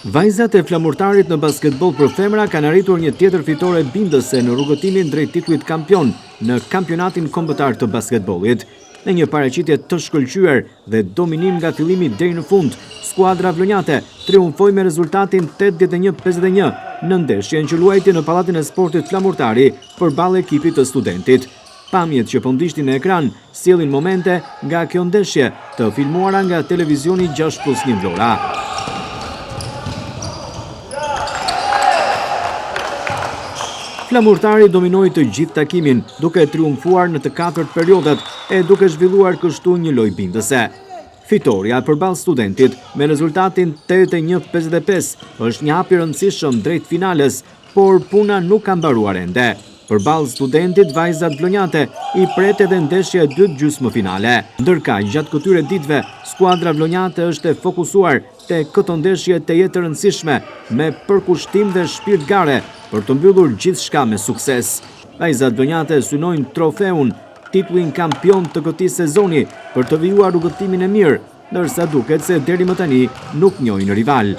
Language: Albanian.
Vajzat e Flamurtarit në basketboll për femra kanë arritur një tjetër fitore bindëse në rrugëtimin drejt titullit kampion në Kampionatin Kombëtar të Basketbollit. Me një paraqitje të shkëlqyer dhe dominim nga fillimi deri në fund, skuadra vlonjate triumfoi me rezultatin 81-51 në ndeshjen që luajti në Pallatin e Sportit Flamurtari përballë ekipit të Studentit. Pamjet që po ndiqni në ekran sjellin momente nga kjo ndeshje, të filmuara nga televizioni 6 plus 1 Vlora. Flamurtari dominoi të gjithë takimin, duke triumfuar në të katërt periodat e duke zhvilluar kështu një lojë bindëse. Fitorja përballë Studentit me rezultatin 81-55 është një hap i rëndësishëm drejt finales, por puna nuk ka mbaruar ende. Përballë Studentit, vajzat vlonjate i pret edhe ndeshja e dytë gjysmëfinale. Ndërkaq, gjatë këtyre ditëve, skuadra vlonjate është e fokusuar te këto ndeshje tejet të rëndësishme me përkushtim dhe shpirt gare për të mbyllur gjithçka me sukses. Vajzat vlonjate synojnë trofeun, titullin kampion të këtij sezoni për të vijuar rrugëtimin e mirë, ndërsa duket se deri më tani nuk njohin rival.